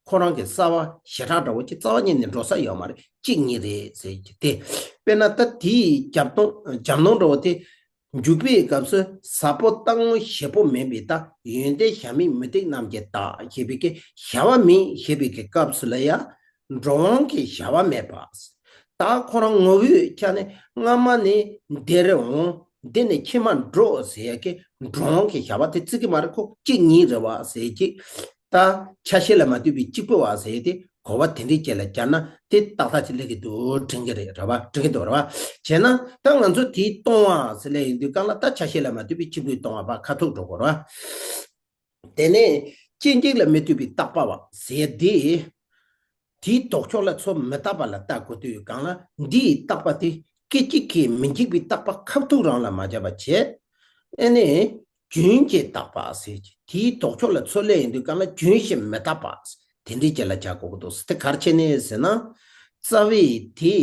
ཁོ་རང་གི་རྩ་བ་བྱེ་བྲག་འདྲ་བོ་ཅིག་རྩ་བ་ཉིད་ནས་འགྲོ་ས་ཡོད་མ་རེད། གཅིག་ཉིད་རེད་ཟེར་གྱི་དེ། དཔེར་ན་ད་དེའི་རྒྱབ་དོང་རྒྱབ་ནོར་འདྲ་བོ་དེ། འཇུག་པའི་སྐབས་སུ་ཟབ་པོ་རྟག་ངུ་ཞེ་པོ་མིན་པའི་རྟགས་ཡོན་ཏན་གཞལ་མེད་མུ་སྟེགས་རྣམས་ཀྱི་རྟགས་ཞེས་པའི་གི་གཞལ་བ་མེད་ཞེས་པའི་གི་སྐབས་སུ་ལ་ཡང་འགྲོ་འོང་གི་གཞལ་བ་མེད་པ། རྟགས་ཁོ་རང་ངོ་བོའི་ཆ་ནས་སྔ་མ་ནས་འདིར་འོང་འདི་ནས་ཕྱི་མར་འགྲོ་ཟེར་ཡ་གི་འགྲོ་འོང་གི་གཞལ་བ་དེ་བརྩི་གི་མ་རེད། ཁོ་གཅིག་ཉིད་རེད་བ་ཟེར་གྱི། ད་ཆ་ཤས་ལ་མ་ལྟོས་པའི་གཅིག་པུ་བ་ཟེར་ཏེ་གོ་བ་དེ་འདྲའི་རྐྱེན་ལ་སྦྱར་ན་དེ་ཏག་ཏག་ཅིག་སླེབས་ཀྱི་འདུག་དྲན་གྱི་རེད་རེད་བ། དྲན་གྱི་འདུག་རེད་བ། བྱས་ན་ད་ང་ཚོ་དེའི་སྟོང་བ་ཟེར་ལེ་ཡིན་དུས་གང་ལ་ད་ཆ་ཤས་ལ་མ་ལྟོས་པའི་གཅིག་པུའི་སྟོང་བ་བ་ཁ་ཐུག་འགྲོ་དགོས་རེད་བ། དེ་ནས་སྐྱེ་འཇིག་ལ་མི་ལྟོས་པའི་རྟག་པ་བ་ཟེར་དེ། དེའི་ལྡོག་ཕྱོགས་ལ་ཚུར་མི་རྟག་པ་ལ་ལྟ་དགོས་དུས་གང་ལ་འདི་ཡི་རྟག་པ་དེ་སྐད་ཅིག་གིས་མི་འཇིག་པའི་རྟག་པ་ཁ་ཐུག་རང་ལ་མ་སྦྱར་བ་བྱས། ཨེ་ནས། རྒྱུན་གྱི་རྟག་པ་ཟེར་གྱི་དེའི་ལྡོག་ཕྱོགས་ལ་ཚུར་སླེབས་ཡོང་དུས་གང་ལ་རྒྱུན་བཞིན་མི་རྟག་པ་དེ་འདྲའི་རྐྱེན་ལ་སྦྱར་དགོས་ཀྱི་འདུག་དེ་ག་རེ་བྱས་ནས་ཟེར་ན། རྩ་བའི་དེ་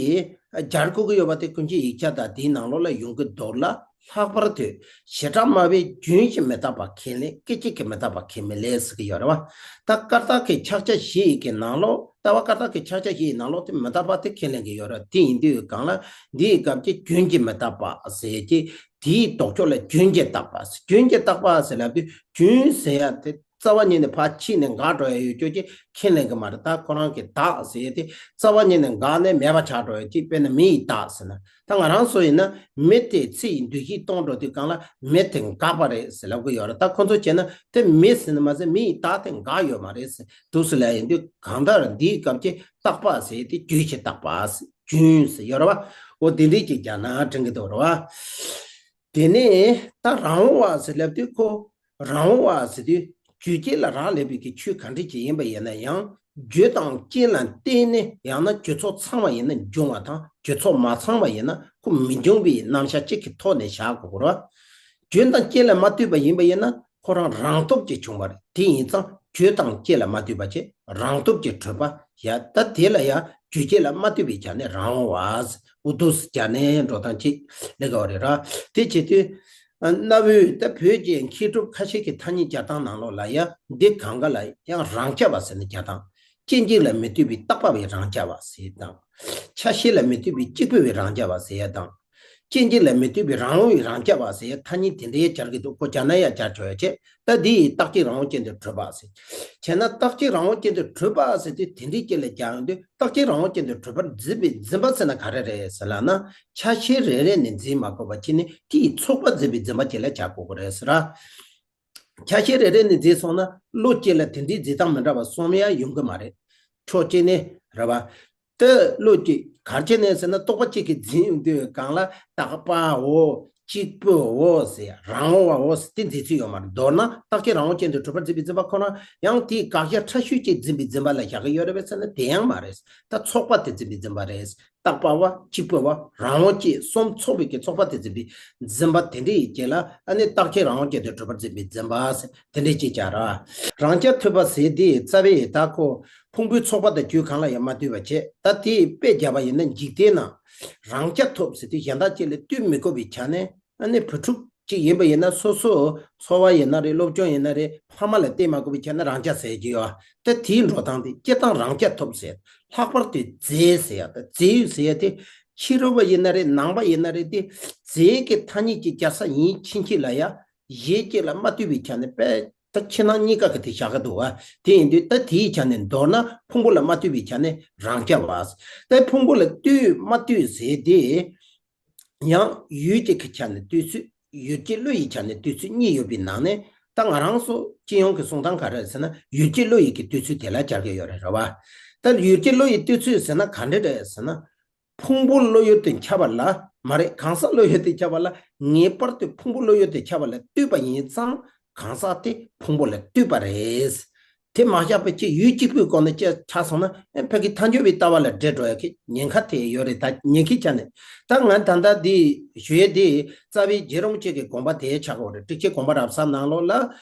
སྦྱར་དགོས་ཀྱི་ཡོད་པ་དེ་ཀུན་གྱི་ཡིག་ཆ་དང་དེའི་ནང་ལོགས་ལ་ཡོང་གི་འདུག་ལ། ལྷག་པར་དུ་བྱེ་བྲག་སྨྲ་བས་རྒྱུན་བཞིན་མི་རྟག་པ་ཁས་ལེན། སྐད་ཅིག་གིས་མི་རྟག་པ་ཁས་མི་ལེན་ཟེར་གྱི་ཡོད་རེད་བ། ད་བཀའ་རྟགས་ཀྱི་ཕྱག་རྒྱ་བཞི་ཡི་གི་ནང་ལོགས་ལྟ་བ་བཀའ་རྟགས་ཀྱི་ཕྱག་རྒྱ་བཞི་ཡི་ནང་ལོགས་དེ་མི་རྟག་པ་དེ་ཁས་ལེན་གྱི་ཡོད་རེད། དེ་ཡིན་དུས་གང་ལ་འདིའི་སྐབས་ཀྱི་རྒྱུན་གྱི་མི་རྟག་པ་ཟེར་གྱི་དེའི་ལྡོག་ཕྱོགས་ལ་རྒྱུན་གྱི་རྟག་པ་ཟེར། རྒྱུན་གྱི་རྟག་པ་ཟེར་ལབ་དུས་རྒྱུན་ཟེར་ཡ་དེ་རྩ་བ་ཉིད་ནས་ཕར་ཕྱིན་ནས་འགག་འགྲོ་ཡ་ཡོད་ཅོག་ཅིག་ཁས་ལེན་གྱི་མ་རེད། ད་ཁོ་རང་གི་བདག་ཟེར་ཡ་དེ་རྩ་བ་ཉིད་ནས་འགག་ནས་མེད་པ་ཆགས་འགྲོ་ཡ་ཅིག་དཔེར་ན་མི་ཡི་བདག་ཟེར་ན། ད་ང་རང་ཚོ་ཡིན་ན་མི་དེ་ཚེ་ཡི་འདུ་ཤེས་གཏོང་འགྲོ་དུས་གང་ལ་མི་དེ་འགག་པ་རེད་ཟེར་ལབ་གི་ཡོད་རེད། ད་ཁོ་ཚོ་བྱས་ན་དེ་མི་ཟེར་ན་མ་ཟད་མི་ཡི་བདག་དེ་འགག་ཡོད་མ་རེད་ཟེར་འདུག་ཟེར་ལབ་ཡིན་དུས་གང་ལྟར་འདིའི་སྐབས་ཀྱི་རྟག་པ་ཟེར་དེ་རྒྱུན་གྱི་རྟག་པ་ཟེར་རྒྱུན་ཟེར་ཡོད་རེད་བ། འོ་དེ་འདྲས་ཀྱི་རྒྱ་ན་དྲན་གི་འདུག་རེད་བ། དེ་ནས་ད་རང་དབང་བ་ཟེར་ལབ་དུས་ཁོ། རང་དབང་བ་ཟེར་དུས་རྒྱུ་རྐྱེན་ལ་རག་ལས་པའི་གི་ཆོས་ག་འདྲ་ཅིག་ཡིན་པ་ཡིན་ན་ཡང་རྒྱུ་དང་རྐྱེན་ལ་བརྟེན་ནས་ཡང་ན་རྒྱུ་ཚོགས་ཚང་བ་ཡིན་ན་འབྱུང་བ་དང་རྒྱུ་ཚོགས་མ་ཚང་བ་ཡིན་ན་ཁོ་མི་འབྱུང་བའི་རྣམ་གཞག་གཅིག་གི་ཐོག་ནས་བཞག་དགོས་རེད། རྒྱུ་དང་རྐྱེན་ལ་མ་ལྟོས་པ་ཡིན་པ་ཡིན་ན་ ཁོ་རང་རང་སྟོབས་ཀྱིས་བྱུང་བ་རེད། དེ་ཡིན་ཙང་རྒྱུ་དང་རྐྱེན་ལ་མ་ལྟོས་པ་བྱས་རང་སྟོབས་ཀྱིས་གྲུབ་པ་ཡ། ད་དེ་ལ་ཡ་རྒྱུ་རྐྱེན་ལ་མ་ལྟོས་པའི་ཆ་ནས་རང་དབང་བ། ཨུ་ཐུ་སི་ཇཱ་ནའི་འགྲོ་སྟངས་གཅིག་ལས་ཀ་བ་རེད་ར། དེ་བྱེད་དུས། གནའ་བོའི་ད་བོད་ཀྱི་མཁས་གྲུབ་ཁ་ཤས་ཀྱི་ཐ་སྙད་སྦྱར་སྟངས་ནང་ལོགས་ལ་ཡ་འདི་གང་ག་ལ་ཡང་རང་རྐྱ་བ་ཟེར་ནས་སྦྱར་སྟངས། རྐྱེན་གཅིག་ལ་མི་ལྟོས་པའི་རྟག་པ་བའི་རང་རྐྱ་བ་ཟེར་དང་། ཆ་ཤས་ལ་མི་ལྟོས་པའི་གཅིག་པུ་བའི་རང་རྐྱ་བ་ཟེར་ཡ་དང་། རྐྱེན་གཅིག་ལ་མི་ལྟོས་པའི་རང་དབང་བའི་རང་རྐྱ་བ་ཟེར་ཡ་ཐ་སྙད་དེ་འདྲའི་སྦྱར་གི་འདུག་ཁོ་སྦྱར་ན་ཡང་སྦྱར་ཆོག་ཡ་བྱས། ད་འདི་ཡིས་རྟག་གཅིག་རང་དབང་ཅན་དུ་གྲུབ་པ་ཟེར། བྱས་ན་རྟག་གཅིག་རང་དབང་ཅན་དུ་གྲུབ་པ་ཟེར་དུས་དེ་འདྲའི་རྐྱེན་ལ་སྦྱར་ཡོང་དུས་རྟག་གཅིག་རང་དབང་ཅན་དུ་གྲུབ་པར་འཛིན་པའི་འཛིན་པ་ཟེར་ན་ག་རེ་རེད་ཟེར་ལབ་ན། ཆ་ཤས་རེ་རེ་ནས་འཛིན་མ་དགོས་པ་བྱས་ནས་དེ་ཡི་ཚོགས་པ་འཛིན་པའི་འཛིན་པ་ཅིག་ལ་སྦྱར་དགོས་ཀྱི་རེད་ཟེར་ར། ཆ་ཤས་རེ་རེ་ནས་འཛིན་སོང་ན་བློ་གཅིག་ལ་དེ་འདྲའི་འཛིན་སྟངས་མི་འདྲ་བ་གསུམ་ཡང་ཡོང་གི་མ་རེད། ཕྱོགས་གཅིག་ནས་རེད་བ། ད་བློ་གཅིག་ག་རེ་བྱས་ནས་ཟེར་ན་རྟོག་པ་གཅིག་གིས་འཛིན་ཡོང་དུས་གང་ལ་རྟག་པའོ། གཅིག་པུའོ་ཟེར་རང་དབང་བའོ་ཟེར་དེ་འཛིན་ཚུལ་ཡོད་མ་རེད། མདོར་ན་རྟག་གཅིག་རང་དབང་ཅན་དུ་གྲུབ་པར་འཛིན་པའི་འཛིན་པ་ཁོ་རང་ཡང་དེའི་དགག་བྱ་ཕྲ་ཤོས་གཅིག་འཛིན་པའི་འཛིན་པ་ལ་བཞག་གི་ཡོད་རེད་པས་ཟེར་ན་དེ་ཡང་མ་རེད། ད་ཚོགས་པ་དེ་འཛིན་པའི་འཛིན་པ་རེད། རྟག་པ་བ་གཅིག་པུ་བ་རང་དབང་གཅིག་གསུམ་ཚོགས་པའི་གི་ཚོགས་པ་དེ་འཛིན་པའི་འཛིན་པ་དེ་འདྲ་ཡི་རྐྱེན་ལ་ཨ་ནི་རྟག་གཅིག་རང་དབང་ཅན་དུ་གྲུབ་པར་འཛིན་པའི་འཛིན་པ་ཟེར་དེ་འདྲ་ཅིག་བྱ་ར། རང་རྐྱ་ཐུབ་པ་ཟེར་དེ་རྩ་བའི་ད་ཁོ་ཕུང་པོའི་ཚོགས་པ་དང་རྒྱུད་གང་ལ་ཡང་མ་ལྟོས་པ་བྱས། ད་དེ་དཔེ་བརྒྱབ་པ་ཡིན་ན་འཇིག་རྟེན་ན་རང་རྐྱ་ཐུབ་ཟེར་དུས་གཞན་དག་ཅིག་ལ་ལྟོས་མི་དགོས་པའི་ཆ་ནས་ཨ་ནི་བུ་ཕྲུག་ཅིག་ཡིན་པ་ཡིན་ན་སོ་སོ་འཚོ་བ་ཡིན་ན་རེད། སློབ་སྦྱོང་ཡིན་ན་རེད། ཕ་མ་ལ་བརྟེན་མ་དགོས་པའི་ཆ་ནས་རང་རྐྱ་ཟེར་གྱི་ཡོད། ད་དེའི་འགྲོ་སྟངས་དེ་སྤྱིར་བཏང་རང་རྐྱ་ཐུབ་ཟེར། ལྷག་པར་དུ་རྫས་ཟེར་ཡ་ད་རྫས་ཡོད་ཟེར་ཡ་དེ་ཕྱི་རོལ་པ་ཡིན་ན་རེད། ནང་པ་ཡིན་ན་རེད། དེ་རྫས་ཀྱི་ཐ་སྙད་ཀྱི་སྦྱར་ས་ཡིན་ཕྱིན་ཆད་ལ་ཡ་གཞན་གཅིག་ལ་མ་ལྟོས་པའི་ཆ་ནས་དཔེ་ད་ཕྱི་ནང་གཉིས་ཀ་གི་དེ་བཞག་གི་འདུག་བ། དེ་ཡིན་དུས་ད་དེའི་ཆ་ནས་མདོར་ན་ཕུང་པོ་ལ་མ་ལྟོས་པའི་ཆ་ནས་རང་རྐྱ་བ། ད་ཕུང་པོ་ལ་ལྟོས་མ་ལྟོས་ཟེར་དེ། ཡང་ཡུལ་གཅིག་གི་ཆ་ནས་ལྟོས་ཚུལ། ཡུལ་གཅིག་བློ་ཡི་ཆ་ནས་ལྟོས་ཚུལ་གཉིས་ཡོད་པའི་ནང་ནས་ད་ང་རང་ཚོ་སྤྱི་ཡོངས་ཀྱི་གསུང་སྟངས་ག་རེ་རེད་ཟེར་ན་ཡུལ་གཅིག་བློ་ཡི་གི་ལྟོས་ཚུལ་དེ་ལ་སྦྱར་གྱི་ཡོད་རེད། རེད་བ། ད་ཡུལ་གཅིག་བློ་ཡི་ལྟོས་ཚུལ་ཟེར་ན་ག་འདྲ་རེད་ཟེར་ན། ཕུང་པོ་བློ་ཡུལ་དུ་ཁྱབ་པ་ལ་མ་རེད། གང་ཟག་བློ་ཡུལ་དུ་ཁྱབ་པ་ལ་ངེས་པར་དུ་ཕུང་པོ་བློ་ཡུལ་དུ་ཁྱབ་པ་ལ་ལྟོས་པ་ཡིན་ཙང་གང་ཟག་དེ་ཕུང་པོ་ལ་ལྟོས་པ་རེད། དེ་མ་བཞག་པའི་ཕྱིར་ཡུལ་གཅིག་པུའི་སྒོ་ནས་ཅིག་ཆ་སོང་ན་ཨེ་ཕ་གི་ཐལ་འགྱུར་བའི་ལྟ་བ་ལ་འདྲེས་འགྲོ་ཡ་གི་ཉེན་ཁ་དེ་ཡོད་རེད། ད་ཉེན་ཁའི་ཆ་ནས་ད་ང་ད་ལྟ་འདི་ཞུ་ཡས་དེ་རྩ་བའི་རྗེ་རིན་པོ་ཆེ་གི་དགོངས་པ་དེ་ཆགས་ཀྱི་ཡོད་རེད། ཊཱིཀ་ཆེན་དགོངས་པ་རབ་གསལ་ནང་ལོགས་ལ་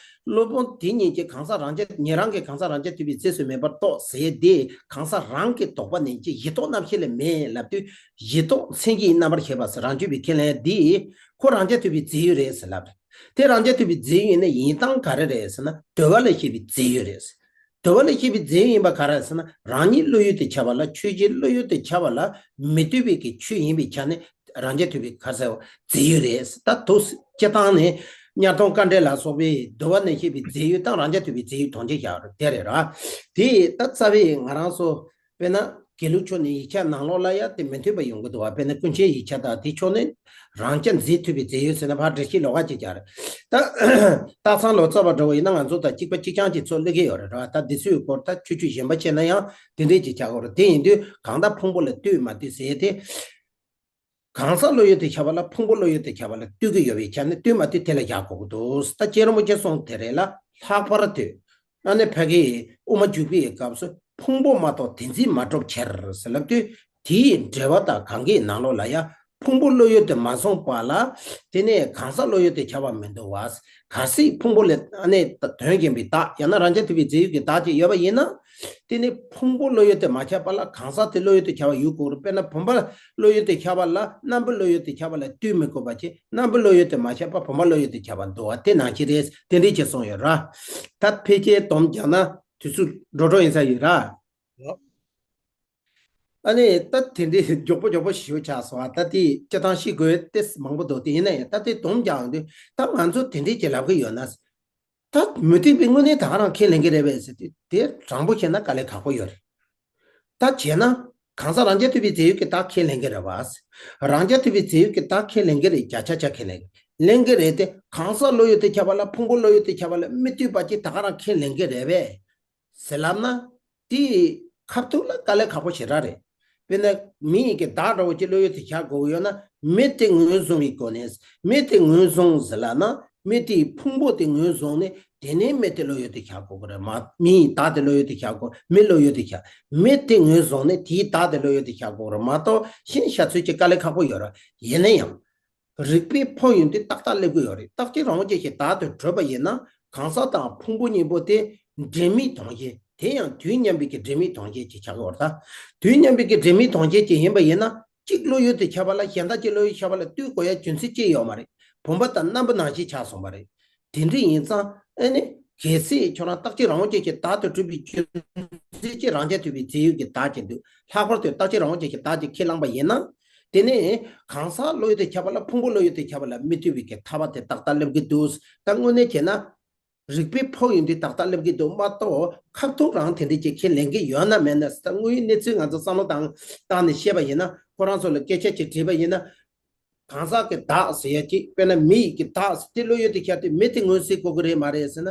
སློབ་དཔོན་དེ་ཉིད་ཀྱིས་གང་ཟག་རང་རྐྱ་ཉན་རང་གིས་གང་ཟག་རང་རྐྱ་ཐུབ་པའི་རྫས་སུ་མེད་པར་རྟོགས་ཟེར་ཡས་དེ་གང་ཟག་རང་གི་དོགས་པ་ནི་ཅི་གཞི་རྟོག་རྣམ་ཤེས་ལས་མེད་ལབ་དུས་གཞི་རྟོག་མཚན་གཞིའི་རྣམ་པར་ཤེས་པ་ཟེར་རང་རྒྱུད་པའི་ཁས་ལེན་འདི་ཁོ་རང་རྐྱ་ཐུབ་པའི་རྫས་ཡོད་རེད་ཟེར་ལབ་རེད། དེ་རང་རྐྱ་ཐུབ་པའི་རྫས་ཡོད་ཡིན་ན་ཡིན་སྟངས་ག་རེ་རེད་ཟེར་ན་འདོད་པ་ལས་སྐྱེས་པའི་རྫས་ཡོད་རེད། འདོད་པ་ལས་སྐྱེས་པའི་རྫས་ཡོད་ཡིན་པ་ག་རེ་ཟེར་ན་རང་ཉིད་བློ་ཡུལ་དུ་ཁྱབ་པ་ལ་ཆོས་ཅན་བློ་ཡུལ་དུ་ཁྱབ་པ་ལ་མི་ལྟོས་པའི་གི་ཆོས་ཡིན་པའི་ཆ་ནས་རང་རྐྱ་ཐུབ་པའི་ག་རེ་ཟེར་རྫས་ཡོད་རེད། ད་དུ་སྤྱིར་བཏང་ནས་གཉའ་གདོང་དཀར་འདྲེ་ལ་སོགས་པའི་འདོད་པ་ནས་སྐྱེས་པའི་རྫས་ཡོད་དང་རང་རྐྱ་ཐུབ་པའི་རྫས་ཡོད་དོན་ཆེན་བཞག་རེད། དེ་རེད་ར། དེ་ད་རྩ་བའི་ང་རང་ཚོ་དཔེར་ན་དགེ་ལུགས་ཕྱོགས་ནས་ཡིག་ཆ་ནང་ལོགས་ལ་ཡ་དེ་མི་མཐུན་པ་ཡོང་གི་འདུག་བ། དཔེར་ན་ཀུན་མཁྱེན་ཡིག་ཆ་དང་དེ་ཕྱོགས་ནས་རང་རྐྱ་འཛིན་ཐུབ་པའི་རྫས་ཡོད་ཟེར་ན་ཕར་འགྲེལ་བཤད་ལོགས་ཀ་ཅིག་རྒྱག་རེད། ད་སྟག་ཚང་ལོ་ཙཱ་བ་འདྲ་བོ་ཡིན་ན་ང་ཚོ་དང་གཅིག་པ་གཅིག་རྐྱང་གཅིག་ཚོ་སླེབས་ཀྱི་ཡོད་རེད་ར། ད་འདི་ཚོའི་སྐོར་ད་ཆོས་བརྒྱུད་གཞན་པ་བྱས་ན་ཡང་དེ་འདྲས་ཅིག་བྱ་དགོས་རེད། དེ་ཡིན་དུས་གང་ལྟར་ཕུང་པོ་ལ་ལྟོས་མ་ལྟོས་ཟེར་ཏེ། གང་ཟག་བློ་ཡུལ་དུ་ཁྱབ་པ་ལ་ཕུང་པོ་བློ་ཡུལ་དུ་ཁྱབ་པ་ལ་ལྟོས་ཀྱི་ཡོད་པའི་ཆ་ནས་ལྟོས་མ་ལྟོས་དེ་ལ་བཞག་དགོས་ཀྱི་འདུག་ད་རྗེ་རིན་པོ་ཆེ་གསུངས་དེ་རེད་ལ་ལྷག་པར་དུ། ཨ་ནི་ཕ་གིའི་དབུ་མ་འཇུག་པའི་སྐབས་སུ་ཕུང་པོ་མ་གཏོགས་དེ་འཛིན་མ་གྲུབ་ཕྱིར་ཟེར་ལབ་དུས་དེའི་འགྲེལ་པ་དང་གང་གའི་ནང་ལོགས་ལ་ཡང་ཕུང་པོ་བློ་ཡུལ་དུ་མ་བཟུང་བ་ལ་དེ་ནས་གང་ཟག་བློ་ཡུལ་དུ་ཁྱབ་པ་མི་འདུག་བ། གལ་སྲིད་ཕུང་པོ་ལས་ཨ་ནི་དོན་གྱིན་པའི་བདག་ཡང་ན་རང་རྐྱ་ཐུབ་པའི་རྫས་ཡོད་ཀྱི་བདག་ཅིག་ཡོད་པ་ཡིན་ན། དེ་ནི་ཕུང་པོ་བློ་ཡུལ་དུ་མ་ཁྱབ་པ་ལ་གང་ཟག་དེ་བློ་ཡུལ་དུ་ཁྱབ་པ་ཡོད་དགོས་རེད། དཔེར་ན་བུམ་པ་བློ་ཡུལ་དུ་ཁྱབ་པ་ལ་སྣམ་བུ་བློ་ཡུལ་དུ་ཁྱབ་པ་ལ་ལྟོས་མི་དགོས་པ་བྱས་སྣམ་བུ་བློ་ཡུལ་དུ་མ་ཁྱབ་པ་བུམ་པ་བློ་ཡུལ་དུ་ཁྱབ་པ་འདུག་བ། དེ་ནང་བཞིན་རེད། དེ་འདྲས་ཅིག་གསུངས་ཡོད་ར། ད་ཕལ་ཆེར་སྡོམ་རྒྱག་ན་དུས་ཚོད་འགྲོ་འགྲོ་ཡིན་ས་ཡོད་ར། ཨ་ནི་ད་དེ་འདྲའི་མགྱོགས་པོ་མགྱོགས་པོ་ཞུ་ཆགས་སོང་ཨ། ད་དེ་སྤྱིར་བཏང་ཤེས་དགོས་ཏེ་མང་པོ་འདུག་དེ་ཡིན་ན་ཡང་ད་དེ་སྡོམ་རྒྱག་ཡོང་དུས་ད་ང་ཚོ་དེ་འདྲའི་ཅིག་ལབ་གི་ཡོད་ན། ད་མུ་སྟེགས་པའི་དངོས་གནས་ད་ག་རང་ཁས་ལེན་གི་རེད་པས་ཟེར་དུས་དེ་དྲང་པོ་བཤད་ན་དཀའ་ལས་ཁག་པོ་ཡོད་རེད། ད་བྱས་ན་གང་ཟག་རང་རྐྱ་ཐུབ་པའི་རྫས་ཡོད་ཀྱི་བདག་ཁས་ལེན་གི་རེད་བ། རང་རྐྱ་ཐུབ་པའི་རྫས་ཡོད་ཀྱི་བདག་ཁས་ལེན་གི་རེད། བརྒྱ་ཆ་བརྒྱ་ཁས་ལེན་གི་ལེན་གི་རེད་དེ་གང་ཟག་བློ་ཡུལ་དུ་ཁྱབ་པ་ལ་ཕུང་པོ་བློ་ཡུལ་དུ་ཁྱབ་པ་ལ་མི་ལྟོས་པ་ཅིག་ད་ག་རང་ཁས་ལེན་གི་རེད་པས། ཟེར་ལབ་ན། དེའི་ཁ་ཐུག་ལ་དཀའ་ལས་ཁག་པོ་ཞེ་དྲག་རེད། དཔེར་ན་མི་ཡི་གི་བདག་འདྲ་བོ་ཅིག་བློ་ཡུལ་དུ་བཞག་དགོས་ཀྱི་ཡོད་ན་མི་དེ་ངོས་བཟུང་བའི་སྒོ་ནས་མི་དེ་ངོས་བཟུང་ཟེར་ལབ་ན་མི་དེའི་ཕུང་པོ་དེ་ངོས་བཟུང་ནས་དེ་ནས་མི་དེ་བློ་ཡུལ་དུ་བཞག་དགོས་ཀྱི་རེད་མ། མི་ཡི་བདག་དེ་བློ་ཡུལ་དུ་བཞག་དགོས། མི་བློ་ཡུལ་དུ་བཞག་མི་དེ་ངོས་བཟུང་ནས་དེའི་བདག་དེ་བློ་ཡུལ་དུ་བཞག་དགོས་ཀྱི་རེད་མ་གཏོགས་གཞན་བཞག་ཚུལ་གྱི་དཀའ་ལས་ཁག་པོ་ཡོད་རེད། ཡིན་ན་ཡང་། རིགས་པས་ཕོ་ཡོང་དུས་ཏག་ཏག་སླེབས་ཀྱི་ཡོད་རེད། རྟག་གཅིག་རང་དབང་ཅན་ཞིག་བདག་ཏུ་གྲུབ་པ་ཡིན་ན་ གང་ཟག་དང་ཕུང་པོ་གཉིས་པོ་དེ་འབྲེལ་མེད་དོན་གཞན། དེ་ཡང་དུས་མཉམ་པའི་གི་འབྲེལ་མེད་དོན་གཞན་ཅིག་ཆགས་ཀྱི་ཡོད་རེད་ད། དུས་མཉམ་པའི་གི་འབྲེལ་མེད་དོན་གཞན་ཅིག་ཡིན་པ་ཡིན་ན། གཅིག་བློ་ཡུལ་དུ་ཁྱབ་པ་ལ་གཞན་དག་གཅིག་བློ་ཡུལ་ཁྱབ་པ་ལ་ལྟོས་དགོས་ཡ་རྒྱུ་མཚན་ཅི་ཡོད་མ་རེད། བུམ་པ་དང་རྣམ་པ་ནང་བཞིན་ཆགས་སོང་བ་རེད། དེ་འདྲ་ཡིན་ཙང་ཨ་ནི། གལ་སྲིད་ཁྱོད་རང་རྟག་གཅིག་རང་དབང་ཅན་གྱི་བདག་ཏུ་གྲུབ་པའི་རྒྱུ་མཚན་གྱིས་རང་རྐྱ་ཐུབ་པའི་རྫས་ཡོད་ཀྱི་བདག་ཅིག་འདུག་ལྷག་པར་དུ་རྟག་གཅིག་རང་དབང་ཅན་གྱི་བདག་ཅིག་ཁས་བླངས་པ་ཡིན་ན། དེ་ནི། གང་ཟག་བློ་ཡུལ་དུ་ཁྱབ་པ་ལ་ཕུང་པོ་བློ་ཡུལ་དུ་ཁྱབ་པ་ལ་མི་ལྟོས་པའི་གི་ཐར་པ་དེ་ཏག་ཏག་སླེབས་ཀྱི་འདུག་ད་དངོས་གནས་བྱས་ན། རིགས་པས་ཕོག་ཡོང་དུས་ཏག་ཏག་སླེབས་ཀྱི་འདུག་མ་གཏོགས་ཁ་ཐུག་རང་དེ་འདྲ་ཅིག་ཁས་ལེན་གྱི་ཡོད་ན་མེད་ན་ཟེར། ད་དངོས་ཡོད་གནས་ཚུལ་ང་ཚོ་བསམ་བློ་བཏང་བཏང་ནས་བཤད་པ་ཡིན་ན། ཁོ་རང་ཚོ་ལ་སྐད་ཆ་ཅིག་དྲིས་པ་ཡིན་ན། གང་ཟག་གི་བདག་ཟེར་ཡ་ཅིག་དཔེར་ན་མི་ཡི་གི་བདག་ཟེར་དེ་བློ་ཡུལ་དུ་ཁྱབ་དུས་མི་དེ་མངོན་གསལ་དགོས་ཀྱི་རེད་མ་རེད་ཟེར་ན།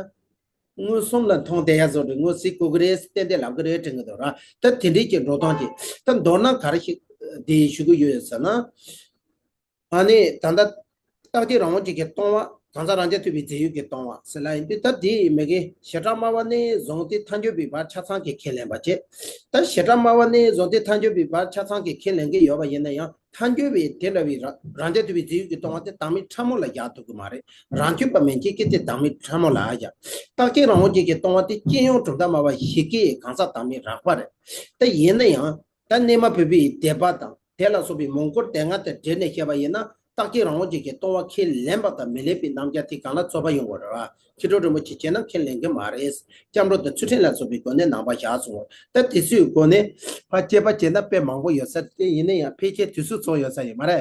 མངོན་སུམ་ལ་མཐོང་བསྡད་ཡ་བཟོ་འདྲ། མངོན་གསལ་དགོས་ཀྱི་རེད་ཟེར་ཏན་ཏན་ལབ་ཀྱི་རེད་དྲན་གྱི་འདུག་ར། ད་དེ་འདྲའི་ཅིག་འགྲོ་སྟངས་ཅིག་ད་མདོར་ན་ག་རེ་ཞིག་དེ་ཞུ་གི་ཡོད་ཟེར་ན། ཨ་ནི་ད་ལྟ་རྟག་གཅིག་རང་དབང་ཅན་གྱིས་སྟོང་པ། གང་ཟག་རང་རྐྱ་ཐུབ་པའི་རྫས་ཡོད་ཀྱིས་སྟོང་པ་ཟེར་ལ་ཡིན་དུས། ད་དེ་མི་དགེ་བྱེ་བྲག་སྨྲ་བ་ནས་བཟུང་སྟེ་ཐལ་འགྱུར་བའི་བར་ཆ་ཚང་གིས་ཁས་ལེན་པ་བྱེད། ད་བྱེ་བྲག་སྨྲ་བ་ནས་བཟུང་སྟེ་ཐལ་འགྱུར་བའི་བར་ཆ་ཚང་གིས་ཁས་ལེན་གྱི་ཡོད་པ་ཡིན་ན་ཡང་། ཐལ་འགྱུར་བའི་དེ་འདྲ་བའི་རང་རང་རྐྱ་ཐུབ་པའི་རྫས་ཡོད་ཀྱིས་སྟོང་པ་དེ་བདག་མེད་ཕྲ་མོ་ལ་བཞག་ཐུབ་ཀྱི་མ་རེད། རང་རྐྱ་ཐུབ་པ་མན་ཆད་ཀྱིས་དེ་བདག་མེད་ཕྲ་མོ་ལ་བཞག་རྟག་གཅིག་རང་དབང་ཅན་གྱིས་སྟོང་པ་དེ་སྤྱི་ཡོངས་གྲུབ་མཐའ་སྨྲ་བ་ཞིག་གིས་གང་ཟག་བདག་མེད་རགས་པ་རེད། ད་ཡིན་ན་ཡང་། ད་གནས་མ་བུ་པའི་སྡེ་པ་དང་དེ་ལ་སོགས་པའི་མུན་སྐོར་སྡེ་ལྔ་དང་འབྲེལ་ནས་བཤད་པ་ཡིན་ན། རྟག་གཅིག་རང་དབང་ཅན་གྱིས་སྟོང་པ་ཁས་ལེན་པ་དང་མི་ལེན་པའི་རྣམ་གཞག་དེ་གང་ལ་རྩོད་པ་ཡོང་གི་རེད་བ། མཁས་གྲུབ་རིན་པོ་ཆེ་བྱས་ན་ཁས་ལེན་གྱི་མ་རེད། སྐྱབས་འགྲོ་དང་ཚུལ་ཁྲིམས་ལ་སོགས་པའི་སྒོ་ནས་ནང་པ་བཞག་སོང་བ། ད་དེ་ཚོའི་སྒོ་ནས་ཕར་དཔྱད་པ་བྱས་ན་དཔེ་མང་པོ་ཡོད་ས་རེད། དེ་ཡིན་ན་ཡང་ཕལ་ཆེར་དུས་ཚོད་ཚོགས་ཡོད་ས་ཡོད་མ་རེད།